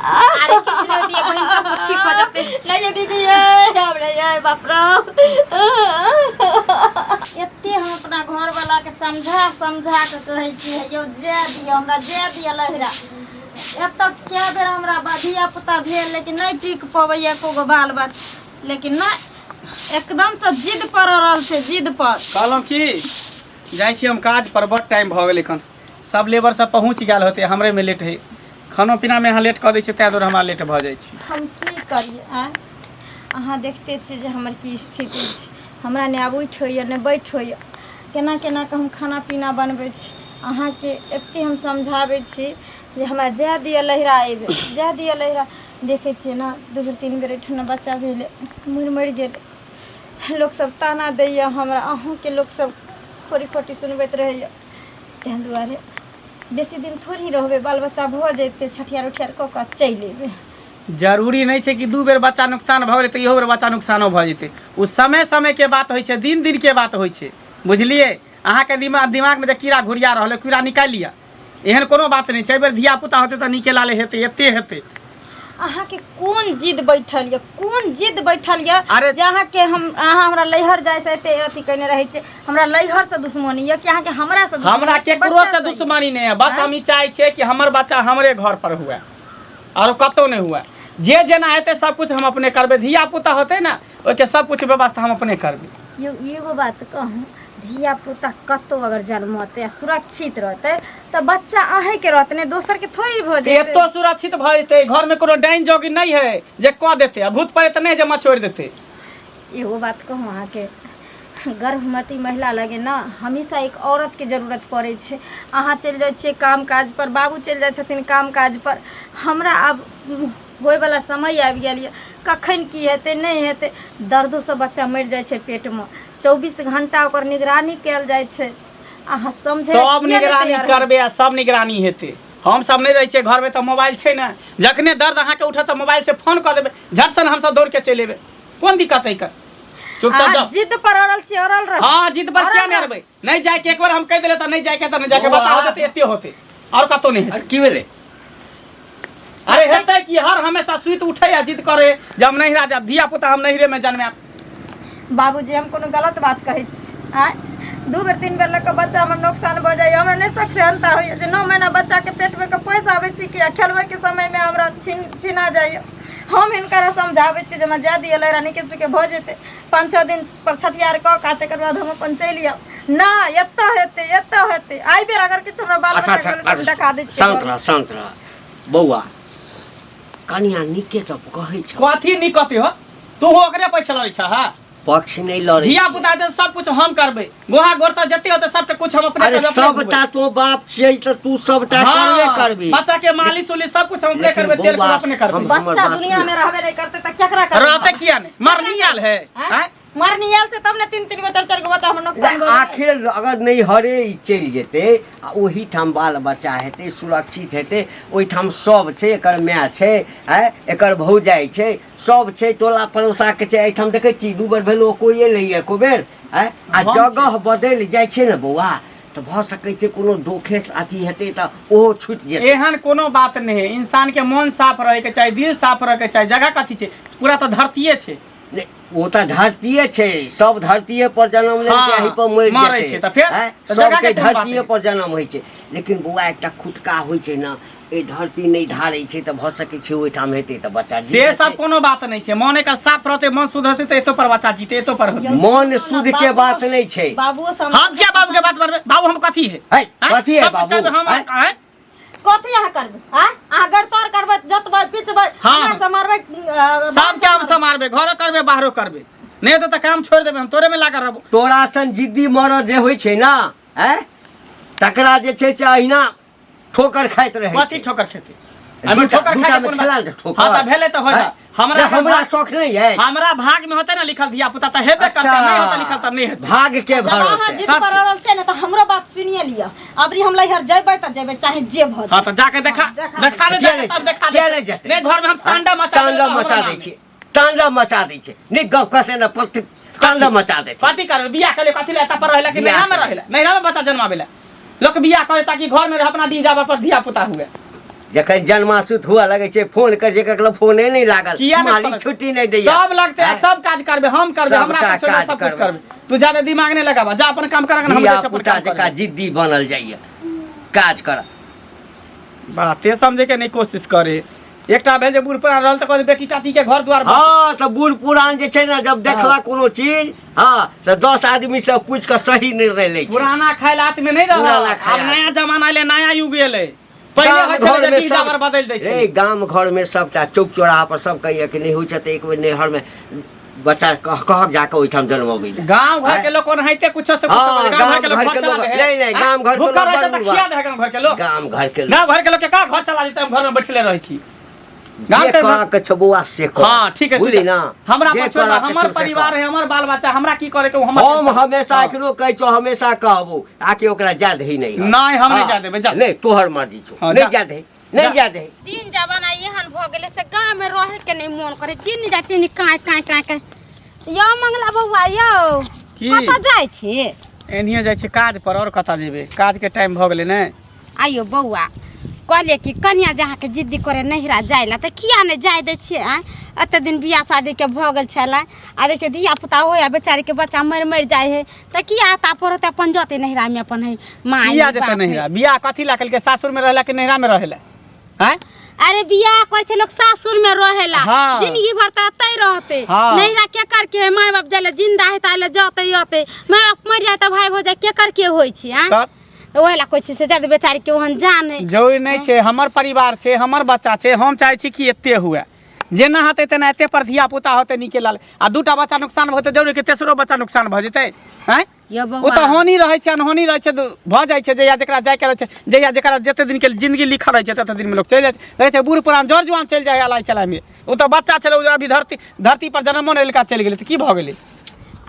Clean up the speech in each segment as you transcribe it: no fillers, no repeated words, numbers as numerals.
अरे किछु नहि होतै बहिन सब कुछ ठीक हो जेतै। नहीं ये दीदी ये हमरे ये बाप रे। एते हम अपना घरवाला के समझा समझा के कहै छियै, यौ जाय दिअ हमरा, जाय दिअ लहिरा। एतऽ कए बेर हमरा धिया पुता भेल, लेकिन नहि टिक पबैया एको गो बाल बच्चा, लेकिन नहि एकदमसँ जिद पर अड़ल छै, जिद पर। कहलहुँ की जाइ छी हम काज पर, बड टाइम भऽ गेल एखन, सब लेबर सब पहुँच गेल होतै, हमरेमे लेट हइ। खानो पीनामे अहाँ लेट कऽ दै छियै, ताहि दुआरे हमरा लेट भऽ जाइ छै। हम की करियै आँय, अहाँ देखते छियै जे हमर की स्थिति छै। हमरा नहि आब उठि होइए नहि बैठ होइए, केना केना कऽ हम खाना पीना बनबै छी। अहाँके एतेक हम समझाबै छी जे हमरा जाय दिअ लहिरा, एहिबेर जाय दिअ लहिरा। देखै छियै ने, दू बेर तीन बेर एहिठिना बच्चा भेलै, मरि मरि गेलै। लोकसभ ताना दैए हमरा, अहूँके लोकसभ खोरी खोटी सुनबैत रहैए। ताहि दुआरे बेसी दिन थोड़ी रहबै, बाल बच्चा भऽ जेतै, छठियार उठियार कऽ कऽ चलि अयबै। जरूरी नहि छै कि दू बेर बच्चा नुकसान भऽ गेलै तऽ इहो बेर बच्चा नुकसानो भऽ जेतै। ओ समय समयके बात होइ छै, दिन दिनके बात होइ छै, बुझलियै? अहाँके दिमागमे जे कीड़ा घुरिया रहल है, कीड़ा निकालि लिअ, एहन कोनो बात नहि छै। एहि बेर धिया पुता होतै तऽ नीके लाले हेतै, एते हेतै। अहाँके कोन जिद बैठल यऽ, कोन जिद बैठल यऽ? अरे जे अहाँके हम अहाँ हमरा लैहर जाइ से एते अथी कयने रहै छियै, हमरा लैहर से दुश्मनी यऽ कि अहाँके हमरा से दुश्मनी हमरा यऽ कि केकरो बच्चा से से यऽ? दुश्मनी नहि है, बस हम ई चाहै छियै कि हमर बच्चा हमरे घर पर हुए आरो कतहु नहि हुए। जे जेना हेतै सब कुछ हम अपने करबै। धिया पुता होतै ने, ओहिके सब कुछ व्यवस्था हम अपने करबै। यौ एगो बात कहूँ, धिया पुता कतहु अगर जन्मतै आ सुरक्षित रहतै तऽ बच्चा अहीँके रहतै ने, दोसरके थोड़ी भऽ जेतै। एतो सुरक्षित भऽ जेतै, घरमे कोनो डाइन जोगिन नहि है जे कऽ देतै, आ भूत प्रेत नहि जे मचोड़ि देतै। एगो बात कहूँ अहाँके, गर्भवती महिला लगे ने हमेशा एक औरतके जरूरत पड़ै छै। अहाँ चलि जाइ छियै काम काज पर, बाबू चलि जाइ छथिन काम काज पर, हमरा आब होइवला समय आबि गेल यऽ, कखन की हेतै नहि हेतै। दर्दोसँ बच्चा मरि जाइ छै पेटमे, 24 घंटा ओकर निगरानी कयल जाइ छै। अहाँ समझै लए सब किया नहि निगरानी तैयार होइ करबै आ सब निगरानी हेतै। हम सब नहि रहै छियै घरमे तऽ मोबाइल छै ने, जखने दर्द अहाँके उठत तऽ मोबाइल से फोन कऽ देबै, झट सन हमसब दौड़ के चलि एबै। कोन दिक्कत है एकर? चुपचाप अहाँ जाओ। जिद पर अड़ल छी, अड़ल रह। हाँ, जिद पर अड़ल किया नहीं रह। अड़बै? नहीं जाए के एक बार हम कह देले तऽ नहीं जाए के, तऽ नहीं जाए के। बौआ। बच्चा होते एते होते और कतौ नहीं हेतै। अरे की भेलै? अरे हेतै कि हर हमेशा सुति उठे आ जिद करे जे हम नहिरा जायब, धिया पुता हम नहिरे में जन्मायब। बाबूजी हम कोनो गलत बात कहै छी? आँय, दू बेर तीन बेर लऽ कऽ बच्चा हमर नोकसान भऽ जाइए, हमरा नहि शौक सेहनता होइए जे 9 महीना बच्चाके पेटमे कऽ पोसि आबै छी कि आ खेलबैके समयमे हमरा छीन छिना जाइए। हम हिनकरा समझाबै छी जे हमरा जाय दिअ लहरा, नीके सुखे भऽ जेतै, 5-6 दिन पर छठियार कऽ कऽ तकर बाद हम अपन चलि आयब। नहि, एतऽ हेतै, एतऽ हेतै। एहि बेर अगर किछु हमरा बाल अच्छा बच्चा अच्छा भेलै तऽ हम देखा दै छियै शान्त घरमे। रह, शान्त रह बौआ, कनिया नीके तऽ कहै छ। कथी नीक कथी हो? तू ओकरे पैसा लड़ै छ? हाँ, पक्ष नहि लड़ै धिया छियै। पुता हेतै तऽ सब कुछ हम करबै, गोहा गोर तऽ जते होतै सबटा कुछ हम अपने अरे करबै, अपने सबटा घुमबै। तो बाप छियै तऽ तू सबटा करबे करबी। बच्चा के मालिश उलिश सब कुछ हम अपने लेकिन करबै, तेल बौआ, कुल अपने करबै। हमर बच्चा बात दुनिया सुन। में रहबे नहीं करते तऽ केकरा करबै? रहते किया नहीं, मरनी आयल है? आँय? आँय? मरनी आयल छै तब ने तीन तीन गो चारि चारि गो बच्चा हमर नुकसान भऽ गेलै। आखिर अगर नैहरे ई चलि जेतै आ ओहिठाम बाल बच्चा हेतै, सुरक्षित हेतै, ओहिठाम सब छै, एकर माय छै, आँय, एकर भौजाइ छै, सब छै, टोला पड़ोसाके छै। एहिठाम देखै छी दू बेर भेल ओ कोइए नहि एको बेर, आँय। आ हम जगह बदलि जाइ छै ने बौआ, तऽ भऽ सकै छै कोनो दोखे अथी हेतै तऽ ओहो छुटि जेतै। एहन कोनो बात नहि है, इंसान के मन साफ रहे के चाही, दिल साफ रहे के चाही। जगह कथी छै, पूरा तऽ धरतीये छै। नहि, ओ तऽ धरतीये छै, सब धरतीये पर जन्म लेलकै, एहि पर मरि मरै जेतै। छै तऽ फेर? आँय? तऽ जगह सबके के कोन बात धरतीये है? पर जन्म होइ छै, लेकिन बौआ एकटा खुटका होइ छै ने, एहि धरती नहि धारै छै तऽ भऽ सकै छै ओहिठाम हेतै तऽ बच्चा जी से जेतै। सब कोनो बात नहि छै। मन एकर साफ रहतै, मन शुद्ध रहतै तऽ एतो पर बच्चा जीते, एतो पर होतै। मन शुद्ध के बात नहि छै। बाबुओ समझ हम किया बाबू के बात मानबै? बाबू हम कथी है? है, आँय? कथी है सब कुछ बाबू? करबै हम। आँय? आँय? कथी अहाँ करबै? आँय? अहाँ गड़तौर करबै, जोतबै पिचबै, हाँ। हमरा समारबै, सब काम समारबै, घरो करबै बाहरो करबै, नहि हेतै तऽ काम छोड़ि देबै, हम तोरे में लागल रहबो। तोरा सन जिद्दी मरद जे होइ छै ना, आँय, तकरा जे छै से अहिना ठोकर खाइत रहै कथी छै। ठोकर खेतै? अभी दूटा ठोकर दूटा खाय के मे कोन खेला बात? ने ठोकर। हाँ तऽ भेलै तऽ होय। आँय? हमरा नहि, हमरा शौक नहि है। हमरा भाग में होतै ने लिखल धिया पुता तऽ हेबे करतै, नहि होतै लिखल तऽ नहि हेतै। भाग के जब अहाँ भरोसे जिद पर अड़ल छै ने तऽ हमरो बात सुनिए लिअ। अबरी हम लैहर जेबै तऽ जेबै, चाहे जे भऽ हाँ तऽ जाके देखा, देखा देखा दे किया जाके, नहि तब देखा दे। किया नहि जेतै? नहीं, घर में हम तांडा मचा देबै, तांडव हमरा मचा नाम दै छै, तांडव मचा दै छै, नहि गप कहते ने पति तांडव मचा दै छै। कथी करबै? बियाह करे कथी ला एतऽ पर रहै ला कि बियाह नैहरा में करे। रहै ला? नैहरा में बच्चा जन्माबै ला लोक बियाह करे, ताकि घर में रह अपना डीह डाबर पर धिया पुता हुए। जखन जन्मासुत हुआ लगै छै फोन कर जे ककरो फोने नहि लागल किया नहि मालिक पड़त? छुट्टी नहि दैया सब लगते आँय? सब काज करबे हम करबे हमरा सबटा के छोड़ काज सब कुछ करबै। करबे तू ज्यादा दिमाग नहीं लगाबा जा अपन काम कर हम धिया जाइ छी अपन पुता काम जकाँ करबै। जिद्दी बनल जाइए काज कर बाते समझे के नहीं कोशिश करे एकटा भेल जे बूढ़ पुरान रहल तऽ कहत बेटी टाटी के घर द्वार हँ तऽ बूढ़ पुरान जे छै ने जब देखलक कोनो चीज हँ तऽ 10 आदमी से पूछि कऽ सही निर्णय लै छै पुराना खायल हाथ में नहीं रहल पुराना आब खायल। नया जमाना एलै नया युग एलै पहिले गाम होइ छलै जे घरमे डीह सब डाबर बदलि दै रे छलै गाम घरमे सबटा चौक चौराहा पर सब कहैया कि नहि होइ छै तऽ एक बेर नैहरमे बच्चा कहक जाकऽ ओहिठाम जन्मबै लए गांव घर के लोग ओनाहिते कुछो से कुछो हाँ, बदल- गांव घर के लोग गाम घर घर के चला लोग- दे नहीं, नहीं, गाम घर के भूखा लोग रहै छै बड़ तऽ खिया दे गांव घर के लोग गाम घर के लोग गांव घर के लोग के का घर चला जेतै हम घर में बैठले रहै छी गाम जे के करऽ के छौ बौआ से कर हाँ ठीक है बुझली ना हमरा जे पर छोड़ करऽ के हमर छौ से परिवार कर। है हमर बाल बच्चा हमरा की करे के हमर हम टेंशन। हमेशा हाँ। एखनो कहै छौ हमेशा कहबो आकि ओकरा जा दही नहीं नहीं, हम नहीं हाँ। जा देबै, जा। नहीं तोहर मर्जी छौ हाँ, नहीं जा। जा दही नहीं जा। जा दही दिन जमाना एहन भऽ गेलै से गाँवमे रहै के नहि मोन करै चिन्ह जाय तिन काँय काँय काँय काँय। यौ मंगला बौआ यौ की? कतऽ जाइ छी एनहियो जाइ छी काज पर और कतऽ जेबै काज के टाइम भऽ गेलै ने आइयो बौआ कहलियै कि कनिया जे अहाँके जिद्दी करे नैहरा जाय लए तऽ किया नहि जाय दै छियै आँय एते दिन बियाह शादीके भऽ गेल छलै आ देखियौ धिया पुता होइ आ बेचारीके बच्चा मरि मरि जाइ हइ तऽ किया आता पर होतै अपन जतै नैहरामे अपन हइ माय किया हइ, जेतै बाप हइ। नैहरा बियाह कथी लए केलकै सासुर में रहला कि नैहरा में रहेला आँय अरे बियाह करै छै लोग सासुर में रहेला हाँ। जिंदगी भर तऽ एतै रहतै हाँ। नैहरा के कर के माय बाप जाले जिंदा है ताले जतै अतै माय बाप मरि जाय तऽ भाई भौजाइ के कर के होइ छै आँय तब तऽ ओहि लए कहै छी से जादे बेचारी के ओहन जान है जरूरी नहि छै हमर परिवार छै हमर बच्चा छै हम चाहै छी कि एते हुए जेना हेतै तेना एते पर धिया पुता होतै नीके लाल आ दूटा बच्चा नुकसान भऽ जेतै जरूरी कि तेसरो बच्चा नुकसान भऽ जेतै आँय यौ ओ बौआ तऽ होनी रहै छै अनहोनी रहै छै तऽ भऽ जाइ छै जहिया जकरा जाइके रहै छै जहिया जकरा जते दिनके जिंदगी लिखल रहै छै तते दिनमे लोक चलि जाइ छै रहै छै बूढ़ पुरान जर जुआन चलि जाइ है अलाइ चलाइमे ओ तऽ बच्चा छलै ओ अभी धरती धरती पर जनमो नहि लेलका चलि गेलै तऽ की भऽ गेलै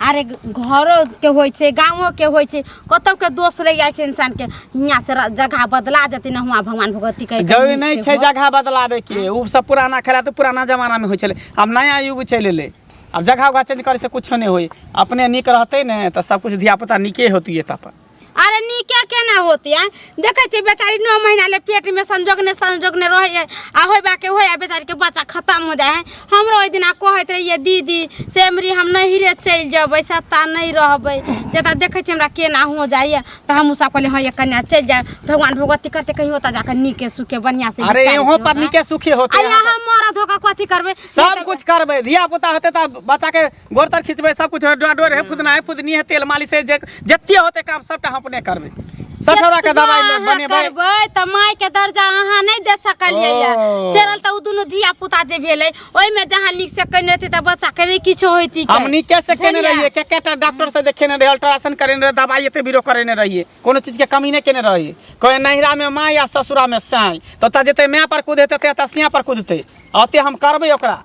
अरे घरो के होइ छै गाँवो के होइ छै कतौ के दोष लागि जाइ छै इंसान के हियाँ से जगह बदला जेतै ने हुआँ भगवान भगवती कहि कऽ जरूरी नीक नहि से छै हो। जगह बदलाबे के ओ सब पुराना खेला तऽ पुराना जमानामे होइ छलै आब नया युग चलि एलै आब जगह उगह चेंज करै से कुछो नहि होइ अपने नीक रहतै ने तऽ सब कुछ धिया पुता नीके होतियै तऽ अपन अरे नीके केना होतै आँय देखै छियै बेचारी 9 महीना ले पेट में संजोग ने संजोग ने रहै है आ होइबा के होय आ बेचारी के बच्चा खत्म हो जाए है हमरो ओहि दिना कहैत रहियै दीदी से एमरी हम नैहरे चलि जेबै सत्ता नहि रहबै जतऽ देखै छियै हमरा केना हो जाइए तऽ हमहूँ सब कहलियै हँ ये कन्या चलि जायब भगवान भगवती करतै कहीं ओतऽ जाकऽ नीके सुखे बढ़िआँ से अरे बेचारी इहो के पर होगा। नीके सुखी होते आ यहाँ मरद होकर कथी करबै सब कुछ करबै धिया पुता होते तऽ बच्चा के गोर तर खिचबै सब कुछ डोर डोर है फुदना है फुदनी है तेल मालिश है जे जते होते काम सबटा हम अपने करबै सठौरा के दवाई ले अहाँ बनेबै करबै तऽ माय के दर्जा अहाँ नहि दे सकलियै ओ। ये सेरल तऽ ओ दुनू धिया पुता जे भेलै ओहिमे जहाँ नीक से केने रहतै तऽ बच्चा के नहि किछो होइती हम नीके से केने रहियै के केटा डॉक्टर से देखेने रहियै अल्ट्रासाउंड करेने रहियै दवाई एते बीरो करेने रहियै कोनो चीज के कमी नहि केने रहियै कहे नैहरा में माँ या ससुरा में साँय तऽ ओतऽ जेतै माय पर कूदेतै तते एतऽ सियाँ पर कूदतै ओते हम करबै ओकरा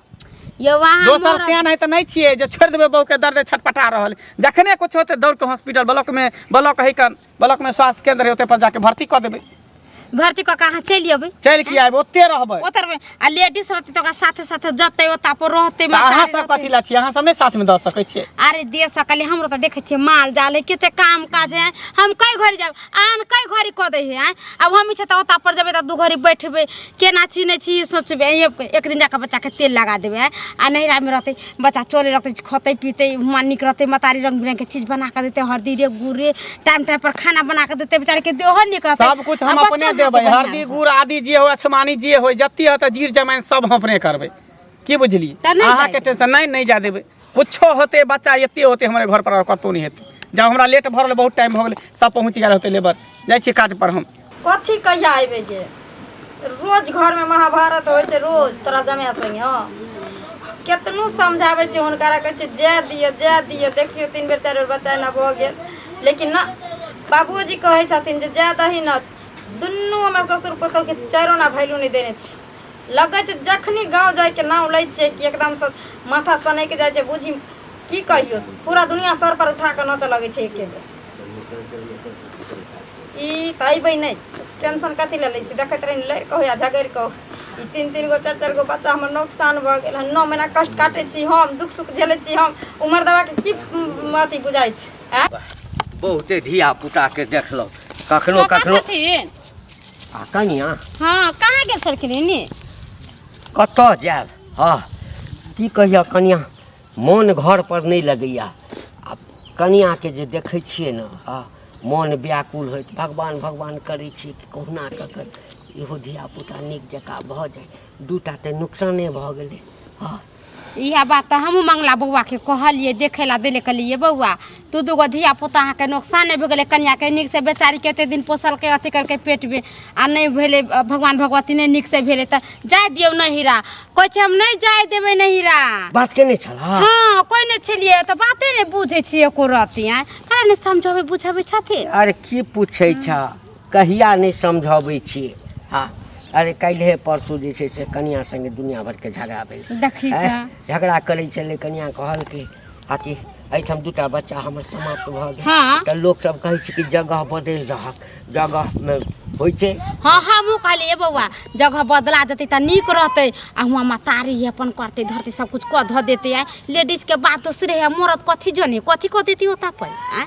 यौ अहाँ दोसर मरद- सियान है तऽ नहि छियै जे छोड़ि देबै बहूके दर्द छटपटा रहल जखने कुछ होतै दौड़ के हॉस्पिटल ब्लॉकमे ब्लॉक है कन ब्लॉकमे स्वास्थ्य केंद्र है ओतऽ पर जाके भर्ती कऽ देबै भर्ती कऽ के अहाँ चलि अयबै चलि की आयब ओते रहबै ओतऽ रहबै आ लेडीज रहतै तऽ ओकरा साथे साथे जतै ओतऽ पर रहतै तऽ अहाँ महतारी सब रहतै। कथी लए छियै अहाँ सब नहि साथमे दऽ सकै छियै अरे दे सकली हमरो तऽ देखै छियै माल जाल है कते काम काज है हम कई घड़ी जाब आन कई घड़ी कऽ दै है आँय आब हम छै तऽ ओतऽ पर जेबै तऽ दू घड़ी बैठबै केना छी नहि छी सोचबै एक दिन जाकऽ बच्चाके तेल लगा देबै आँय आ नैहरामे रहतै बच्चा चले लगतै खतै पीतै हुआँ नीक रहतै महतारी रङ्ग बिरङ्गके चीज बना कऽ देतै हरदी रे गुड़ रे टाइम टाइम पर खाना बना कऽ देतै बेचारीके देहो नीक रहतै सब कुछ हम आ बच्चो अपने अहाँके देबै बढ़िआँ हरदी गुड़ आदि जे होइ अछमानी जे होइ जते होतै जीर जमाइन सब हम अपने करबै की बुझलियै तऽ नहि अहाँके जाय टेंशन नहि नहि जाय देबै कुछो होतै बच्चा एते होतै हमरे घर पर आओर कतहु नहि हेतै जब हमरा लेट भऽ रहल बहुत टाइम भऽ गेलै सब पहुँच गेल होतै लेबर जाइ छियै काज पर हम कथी कहिया अयबै गे रोज घरमे महाभारत होइ छै रोज तोरा जमाय संगे हँ केतनो समझाबै छियै हुनका कहै छियै जाय दिअ जाय दिअ देखियौ 3 बेर 4 बेर बच्चा एना भऽ गेल लेकिन ना बाबूजी कहै छथिन जे जाय दही ने दुनू हमरा ससुर पुतहुके चारि आना वैल्यू नहि देने छै लगै छै जखनी गाँव जाइके नाम लै छियै कि एकदमसँ माथा सनकि जाइ छै बुझी की कहियौ पूरा दुनिया सर पर उठा कऽ नाचऽ लगै छै एके बेर ई तऽ अयबै नहि टेंशन कथी लए लै छी देखैत रही लड़ि कऽ या झगड़ि कऽ ई 3-3 गो 4-4 गो बच्चा हमर नोकसान भऽ गेल हन 9 महीना कष्ट काटै छी हम दुःख सुख झेलै छी हम उमर दबाके की अथी बुझाइ छै आँय बहुते धिया पुताके देखलहुँ कखनो कखनो छथिन आ कनिया हाँ कहाँ गेल छलखिन एने? कतऽ जायब? हँ, की कहिया कनिया, मोन घर पर नहि लगैया। आ कनियाके जे देखै छियै ने, हँ, मोन व्याकुल होइत भगवान भगवान करै छियै कि कहुना कऽ कऽ इहो धियापुता नीक जकाँ भऽ जाय। दूटा तऽ नुकसाने भऽ गेलै। हँ, इएह बात तऽ हमहूँ मंगला बौआके कहलियै, देखै लए देले, कहलियै बौआ दू दूगो धिया पुता अहाँके नोकसाने भऽ गेलै। कनियाके नीकसँ बेचारीके एते दिन पोसलकै, अथी करलकै पेटमे, आ नहि भेलै, भगवान भगवती नहि नीकसँ भेलै, तऽ जाय दियौ नहिरा। कहै छै हम नहि जाय देबै नहिरा। बात केने छलऽ? हँ, कोइ नहि छलियै तऽ बाते नहि बुझै छियै एको रत्ती। आँय, करा नहि समझबै बुझबै छथिन? अरे की पूछै छ, कहिया नहि समझबै छियै। हँ, अरे काल्हिए परसू जे छै से कनिया संगे दुनिया भरिके झगड़ा भेलै। देखी आँय, तऽ झगड़ा करै छलै, कनिया कहलकै आ कि एहिठाम दूटा बच्चा हमर समाप्त भऽ गेल। हँ। तऽ लोकसभ कहै छै कि जगह बदलि रहक, जगहमे होइ छै। हँ, हमहूँ कहलियै बौआ जगह बदला जेतै तऽ नीक रहतै, आ हुआँ महतारी है, अपन करतै धरतै सब कुछ कऽ धऽ देतै। आँय, लेडीजके बात दोसरे है, मरद कथी जने कथी कऽ देतै ओतऽ पर। आँय,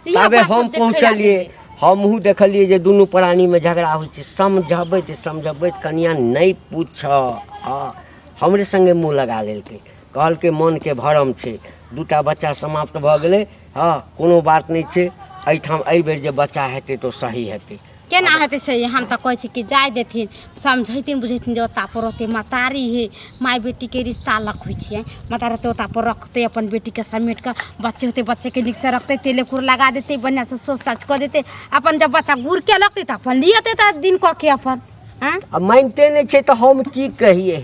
इएह ताबे बात सब हम देखै लए पहुँचलियै, देलियै। हमहूँ देखलियै जे दुनू प्राणीमे झगड़ा होइ छै। समझबैत समझबैत कनिया नहि पूछ, हँ, हमरे सङ्गे मुँह लगा लेलकै। कहलकै मनके भरम छै, दूटा बच्चा समाप्त भऽ गेलै, हँ, कोनो बात नहि छै, एहिठाम एहिबेर जे बच्चा हेतै तऽ ओ सही हेतै। केना हेतै से? हम तऽ कहै छी कि जाय देथिन, समझैथिन बुझैथिन जे ओता पर रहतै, महतारी है, माय बेटीके रिश्ता अलग होइ छै। महतारी रहतै ओता पर, रखतै अपन बेटीके समेट कऽ, बच्चे होतै बच्चेके नीकसँ रखतै, तेले कुर लगा देतै, बढ़िआँसँ सोच साच कऽ देतै। अपन जब बच्चा गुड़के लगतै तऽ अपन लियतै, तऽ दिन कऽ के अपन। आँय, आ मानिते नहि छै तऽ हम की कहियै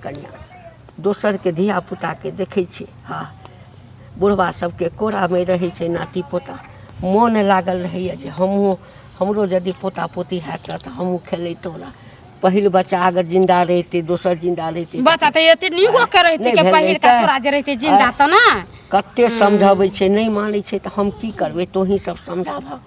कनिया? दोसरके धियापुताके देखै छियै, हँ, बुढ़बा सबके कोरामे रहै छै नाती पोता, मोन लागल रहैए जे हमहूँ, हमरो यदि पोता पोती हैत तऽ हमहूँ खेलैतहुँ। रह पहिल बच्चा अगर जिन्दा रहितै, दोसर जिन्दा रहितै, बच्चा तऽ एते नीको के रहितै नहि के भेल पहिलका रहितै। छोरा जे रहितै जिन्दा तऽ ने। कते समझबै छै, नहि मानै छै, तऽ हम की करबै? तोही सब समझाबह।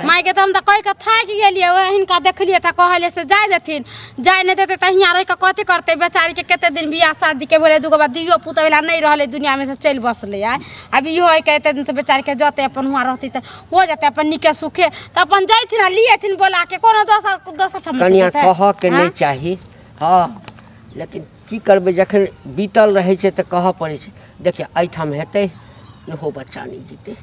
मायके तऽ हम तऽ कहि कऽ थाकि गेलियै। ओएह हिनका देखलियै तऽ कहलियै से जाय देथिन। जाय नहि देतै तऽ हियाँ रहि कऽ कथी करतै बेचारीके? कते दिन बियाह शादीके भेलै, दूगो बाद धियो पुतो भेलै, नहि रहलै, दुनियामे से चलि बसलै। आइ आब इहो हइ कि एते दिनसँ बेचारीके जतै, अपन हुआँ रहतै तऽ हो जेतै अपन नीके सुखे, तऽ अपन जैथिन आ लिएथिन बोलाके, कोनो दोसर दोसर ठाम कनिया, कहऽके नहि चाही, हँ, लेकिन की करबै, जखन बीतल रहै छै तऽ कहऽ पड़ै छै। देखिए, एहिठाम हेतै, इहो बच्चा नहि जीतै,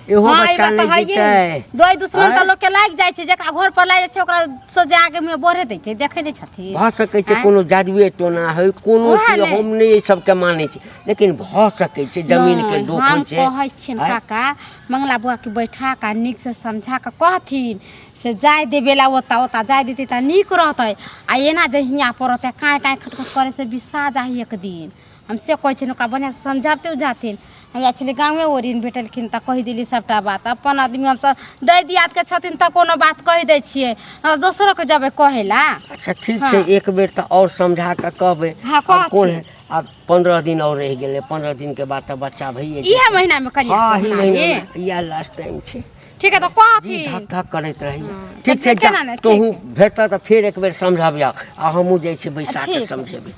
इहो हँ, ई बच्चा बात तऽ नहि हइए। जीतै। दोय दुश्मन तऽ आँय? लोकके लागि जाइ छै, जकरा घर पर लागि जाइ छै ओकरा सोझे आगे मुँहे बढ़े दै छै, देखै नहि छथिन? भऽ सकै छै आँय? कोनो जादुए टोना होइ, कोनो ओएह चीज। ने। हम नहि एहि सबके मानै छी, लेकिन भऽ सकै छै जमीनके नहि, दोख हम होइ छै। कहै छियनि आँय? काका, मंगला बौआके बैठा कऽ नीकसँ समझा कऽ कहथिन से जाय देबे ला ओतऽ, ओतऽ जाय देतै तऽ नीक रहतै। आ एना जे हियाँ पर रहतै, काँय काँय खटखट करै से बिसा जाही एक दिन। हम से कहै छियनि, ओकरा बढ़िआँसँ समझाबते बुझाथिन। हम जाइ छलियै गाँवे, ओरिन भेटलखिन तऽ कहि देली सभटा बात। अपन आदमी हमसभ दै दियादके छथिन तऽ कोनो बात कहि दै छियै, दोसरोके जेबै कहै लए। अच्छा, ठीक छै। हँ। एक बेर तऽ आओर समझा कऽ कहबै। हँ, आब कोन कहथिन। है, आब 15 दिन आओर रहि गेलै, 15 दिनके बाद तऽ बच्चा भइए इएह जेतै। महीनामे कनिया हँ, के एही होना महीनामे ये। इएह लास्ट टाइम छै। ठीक है, तऽ जी कहथिन। धक धक करैत रहैए। हँ, ठीक तऽ छै, जा केना ने, ठीक। तोहूँ भेटतह तऽ फेर एक बेर समझबियह, आ हमहूँ जाइ छी बैसा कऽ ठीक। समझेबै।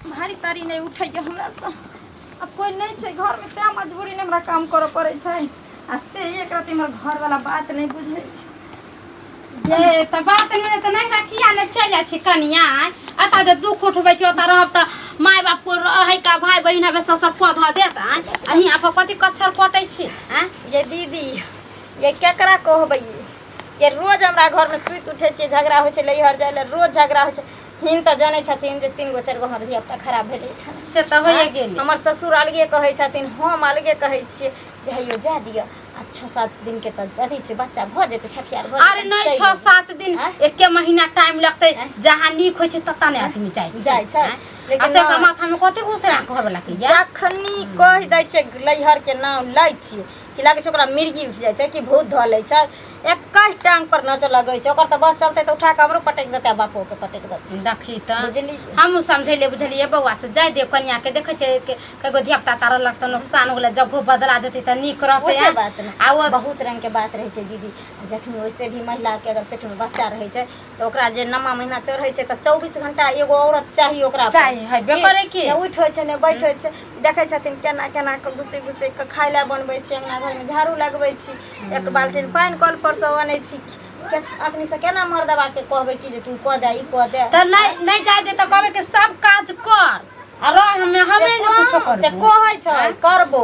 भारी तारी नहि उठैए हमरासँ, आब कोइ नहि छै घरमे, तैँ मजबूरी नहि हमरा काम करऽ पड़ै छै। आ से एक रति हमर घरवला बात नहि बुझै छै। ये तऽ बात नहि तऽ नहि, किया नहि चलि जाइ छी कनिया? एतऽ जे दुःख उठबै छी, ओतऽ रहब तऽ माय बाप को रहै का, भाय बहिन हवे सब सब कऽ धऽ देत। आँय, आ हियाँ पर कथी कच्छर कटै छी? आँय ये दीदी, ये केकरा कहबै? ये रोज हमरा घरमे सुति उठै छियै, झगड़ा होइ छै, नैहर जाइ लए रोज झगड़ा होइ छै। हिन तऽ जनै छथिन जे तीन गो चारि गो हमर धियापुता खराब भेलै एहिठाम। से तऽ होइए गेलै। हमर ससुर अलगे कहै छथिन, हम अलगे कहै छियै जे हैयो जाय दिअ, आ 6-7 दिनके तऽ अथी छै, बच्चा भऽ जेतै, छठियार भऽ अरे जेतै, नहि, चलि 6 जेबै। 7 दिन, आँय? एके महीना टाइम लगतै। जहाँ नीक होइ छै ततऽ ने आदमी जाइ छै। जाइ छै, आँय? लेकिन आ से ओकरा नहि। माथामे कते घुसरा घरवला के या जखनी कहि दै छै नैहरके नाम लै छियै कि लागै छै ओकरा मिर्गी उठि जाइ छै कि भूत धऽ लै छै, 21 टांग पर नचऽ लगै छै। ओकर तऽ बस चलतै तऽ उठा कऽ हमरो पटकि देतै आ बापोके पटकि देतै। देखी तऽ। बुझलियै? हमहूँ समझेलियै बुझलियै बौआ से जाय दियौ कनियाके, देखै छियै कएगो धियापुता तारा लगतै, नुकसान हो गेलै, जगहो बदला जेतै तऽ नीक रहतै। ओहे बात ने। आ ओ बहुत रंगके बात रहै छै दीदी। आ जखनी ओइसे भी महिलाके अगर पेटमे बच्चा रहै छै तऽ ओकरा जे 9वां महीना चढ़ै छै तऽ 24 घंटा एगो औरत चाही ओकरा पर। चाही, हेबे करै की। ने उठि होइ छै, ने बैठ होइ छै। देखै छथिन केना केना कऽ घुसि घुसि कऽ खाय लए बनबै छी, अङ्गना घरमे झाड़ू लगबै छी, एक बाल्टीन पानि कल पर सँ अनै छी। अखनी से केना मर्दबा के कहबै कि जे तू कऽ दे, ई कऽ दे? तऽ नहि नहि जाय दे तऽ कहबै कि सब काज कर आ रह, हमे हमे ने कुछो से करबो। कहै छै करबो,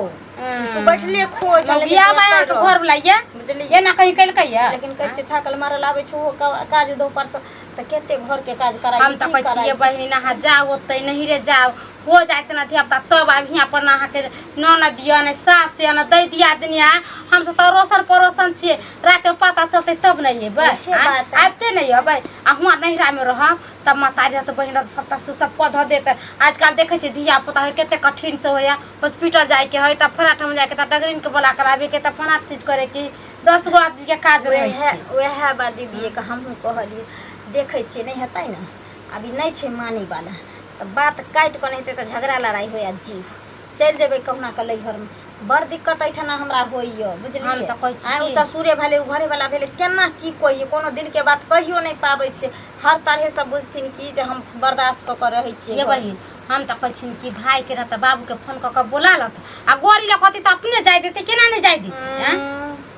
तू बैठले खो एहिठाम, लेकिन मौगिया बा एतऽ अहाँके रह। घर वाला ये बुझलियै? एना कहीं केलकै ये? लेकिन कहै छै थाकल मारल आबै छै ओहो काज उद्योग पर से, तऽ कते घर के काज कराइ, हम तऽ की कहै छियै कराइ? बहिन, अहाँ जाउ ओतै, नहीं रे जाउ, हो जाइत ना धिया पुता तब आब हियाँ पर ना अहाँके ननद यऽ, ने सास यऽ, ने दै दियादनी यऽ। हमसब तऽ अड़ोसन पड़ोसन छियै, रातिमे पता चलतै तब ने अयबै। ओहे बात है। आबिते नहि अयबै आ हुआँ नैहरामे रहब तब महतारी रहत, बहिन रहत, सबटा से सब कऽ धऽ देत। आजकल देखै छियै धिया पुता होइ कते कठिनसँ होइए, हॉस्पिटल जाइके हइ तऽ फलाँ ठाम जाइके, तऽ डगरीनके बोला कऽ लाबैके, तऽ फलाँ चीज करैके, 10 गो आदमीके काज रहै वएह छै। वएह बात दीदीके हमहूँ कहलियै, देखै छियै नहि हेतै ने, अभी नहि छै मानैवला तऽ बात काटि कऽ नहि हेतै तऽ झगड़ा लड़ाइ होय आ जीव चलि जेबै कहुना कऽ नैहरमे। बड़ दिक्कत एहिठिना हमरा होइए, बुझलियै? हम तऽ कहै छी आँय, ओ की- ससुरे भेलै, ओ घरेवला भेलै, केना की कहियै, कोनो दिलके बात कहियो नहि पाबै छियै। हर तरहसँ बुझथिन कि जे हम बर्दाश्त कऽ कऽ रहै छियै ये घरमे। बहिन, हम तऽ कहै छियनि कि भाइके रहत तऽ बाबूके फोन कऽ कऽ बोला लत आ गोरी लऽ कहतै तऽ अपने जाय देतै, केना नहि जाय देतै? आँय?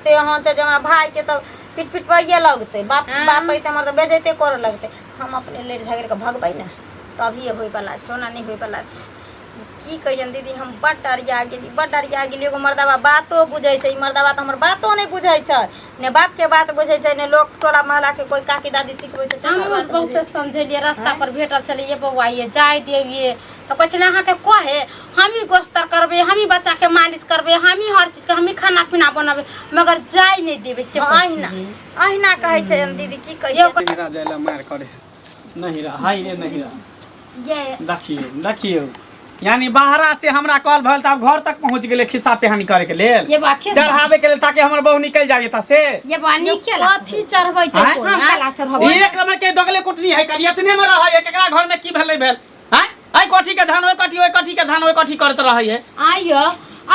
ते अहाँ छै जे हमरा भाइके तऽ पिट पिट पाइए लगतै बाप। आँय? बाप अइतै हमर तऽ बेजैते करऽ लगतै। हम अपने लड़ि झगड़ि कऽ भगबै ने तभिए होइवला छै, ओना नहि होइवला छै। की कहियनि दीदी, हम बड्ड अरिया गेली, बड्ड अरिया गेली। एगो मर्दबा बातो बुझै छै, ई मर्दबा तऽ हमर बातो नहि बुझै छै, ने बापके बात बुझै छै, ने लोक टोला मोहल्लाके कोइ काकी दादी सिखबै छै तेकर हमहूँ बात बुझै बहुते समझेलियै, रास्ता पर भेटल छलै, ये बौआ ये जाय देबियै तऽ कहै छलै अहाँके कहे हमही गोस्तर करबै, हमही बच्चाके मालिश करबै, हमही हर चीजके, हमही खाना पीना बनबै, मगर जाय नहि देबै से छै। कहै अहिना छलै। अहिना कहै छै दीदी, की कहियै? नहिरा जाय ला मारि करे, नहिरा हाय रे नहिरा। ये देखियौ देखियौ, यानी बाहरा से हमरा कॉल भेल तऽ आब घर तक पहुँच गेलै खिस्सा पेहानी करे के लेल, ये बा खिस्सा चढ़ावे के लेल, ताकि हमर बहू निकल जाय एतऽ से। ये बा नीके ला कथी चढ़बै छै आँय? कोइ, हम आँय? कला चढ़बै। ई एक नंबर के दगले कुटनी है, कल इतने में रहै है, केकरा घर में की भेल नहीं भेल हैं, एहि कोठी के धान ओहि कोठी, ओहि कोठी के धान ओहि कोठी करैत रहै है। आइयो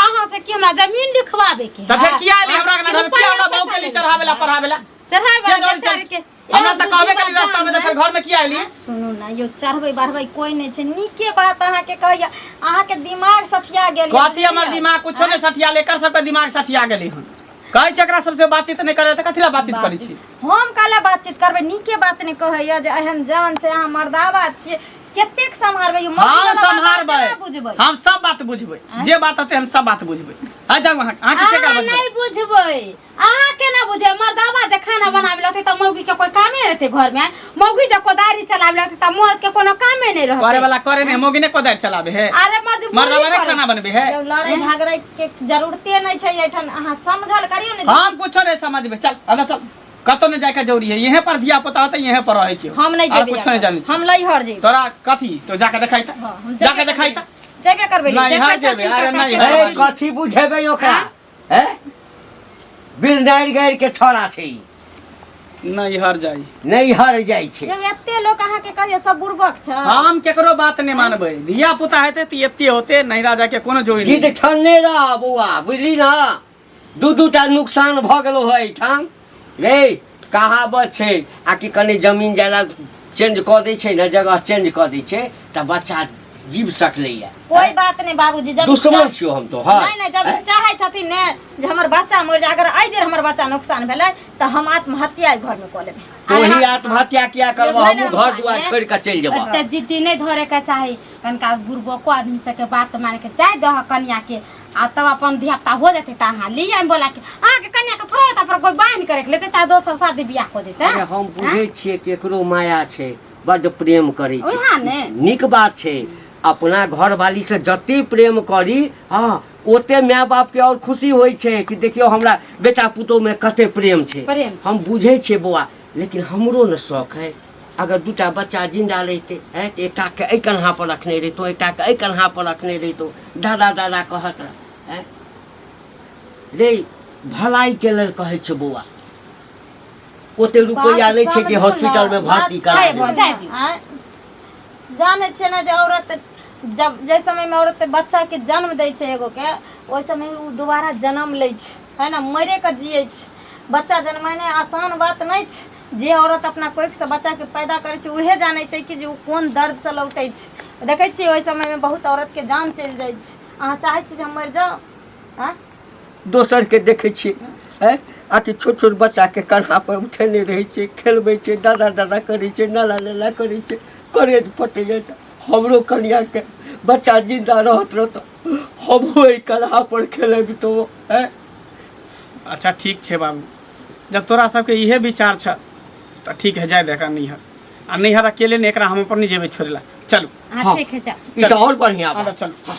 अहाँ से की हमरा जमीन लिखवाबे के तऽ फेर किया एली हमरा अंगना घर में? किया हमरा बहू के लिए चढ़ावे ला पढ़ावे ला? चढ़ावे किया वाला जरूरी बेचारे के हमरा तऽ कहबे करी रास्ता में, तऽ फेर घर में किया एली? सुनू ने यौ, चढ़बै बढ़बै कोइ नहि छै। नीके बात अहाँके कहैया, अहाँके दिमाग सठिया गेल यऽ, कथी हमर बुझलियै? दिमाग कुछो नहि सठिया, एकर सबके दिमाग सठिया गेलै हन। कहै छै एकरा सबसे बातचीत नहि करे, तऽ कथी ला बातचीत करै छी? हम काले बातचीत करबै? नीके बात नहि कहैया जे एहन जान छै, अहाँ मर्दावा छियै, कतेक सम्हारबै यौ? मर्द हम वाला बात अहाँ सम्हारबै। केना बुझबै? हम सब बात बुझबै, जे बात होतै हम सब बात बुझबै। आ जाउ अहाँ, अहाँके के अहाँ बजबै? नहि बुझबै, अहाँ केना बुझबै? मर्दावा जे खाना बनाबे लगतै तऽ मौगी के कोई कामे रहतै घरमे? मौगी जे कोदारी चलाबे लगतै तऽ मर्द के कोनो कामे नहि रहतै? करे वाला करे नहीं, मौगी ने कोदारि चलाबे है? अरे मजबूरी मर्दावा ने करै खाना छै। बनबे है? यौ, लड़ाई झगड़े के जरूरते नहि छै एहिठाम, अहाँ समझल करियौ ने। हम कुछो नहीं समझबे, चल अदा चल, कतौ नहीं जाय के जरूरी है, यहीं पर धिया पुता होते, यहीं पर रहे के हो। हम नहि आर जेबै, कुछो नहीं जानै छी। हम लैहर जेबै। तोरा कथी तो जाके देखाई त, हँ, हम जाके देखाई त। जेबे करबै। नहीं देखै हर जेबे छथिन अरे काका नहीं के। हर ए, कथी बुझेबै ओकरा? हैं, बिरदारि गारि के छौड़ा छै ई। नहीं हर जाई। नहि हर जाइ छै। यौ, एते लोक अहाँके कहैया सब बुड़बक छै। हम केकरो बात नहीं मानबै, धिया पुता हेतै तऽ एते होते, नहिरा जाके कोनो जरूरी जिद नहीं। ठनने रह बौआ, बुझली ना? दू दू टा नुकसान भऽ गेलो है एहिठाम रे। कहावत छै आ कि कनि जमीन जायदाद चेंज कऽ दै छै ने, जगह चेंज कऽ दै छै तऽ बच्चा जीव सकलैया। कोई बात नहीं बाबूजी, जब दुश्मन छियो हम तो हर नहीं नहीं, जब चाहे छथिन ने जे हमर बच्चा मरि जाय, अगर एहि बेर हमर बच्चा नुकसान भेलै तऽ हम आत्महत्या एहि घरमे कऽ लेबै। तोही आत्महत्या किया करबह? लेबै ने हमहूँ घर दुआर हमहूँ। छोड़ि कऽ चलि जेबह। एते जिद्दी नहि धरे के चाही, कनिका बुड़बको आदमी सबके बात मान के जाय दह कनिया के, आ तब अपन धिया पुता हो जेतै तऽ अहाँ ली आबि बोला के। अहाँके कनिया के थोड़ा होता पर कोई बान्हि के राखि लेतै, चाहे दोसर शादी बियाह कऽ देतै। अरे हम बुझै छियै केकरो माया छै, बड्ड प्रेम करै छै। ओएह ने। नीक बात छै, अपना घरवाली से जते प्रेम करी, हँ, ओते माय बापके आओर खुशी होइ छै कि देखियौ हमरा बेटा पुतोहमे कते प्रेम छै। प्रेम छै। हम बुझै छियै बौआ, लेकिन हमरो ने शौक है, अगर दूटा बच्चा जिन्दा रहितै है तऽ एकटाके एहि कन्हा पर रखने रहितहुँ, एकटाके एहि कन्हा पर रखने रहितहुँ, दादा दादा कहत रह। हैं रे, भलाइके लेल कहै छै बौआ, ओते रुपैआ नहि छै कि समझू हॉस्पिटल में ने, भर्ती बात करा सही देबै। भऽ जाय दियौ। आँय? जानै छियै ने जे औरत जब जाहि समयमे औरत बच्चाके जन्म दै छै एगोके, ओहि समय ओ दोबारा जन्म लै छै, है ने? मरिके जियै छै। बच्चा जन्मेनाइ आसान बात नहि छै। जे औरत अपना कोखिसँ बच्चाके पैदा करै छै उहे जानै छै कि जे ओ कोन दर्दसँ लौटै छै। देखै छियै ओहि समयमे बहुत औरतके जान चलि जाइ छै। अहाँ चाहै छी जे हम मरि जाउ? आँय? दोसरके देखै छियै, हैं? आकि छोट छोट बच्चाके कन्हापर उठेने रहै छै, खेलबै छै, दादा दादा करै छै, नाला नाला करै छै, करेज फटैए। हमरो कनियाके बच्चा जिन्दा रहत रह तऽ हमहूँ एहि कन्हापर खेलबितहुँ। आँय, अच्छा ठीक छै बाबू, जब तोरा सबके इहे विचार छ तऽ ठीक है, जाय दे नैहर। आ नैहर अकेले नहि, एकरा हम अपन नहि जेबै छोड़ै ला। चलू। हाँ, ठीक है, जाओ। ई तऽ आओर बढ़िआँ हाँ, बात। तऽ चलू।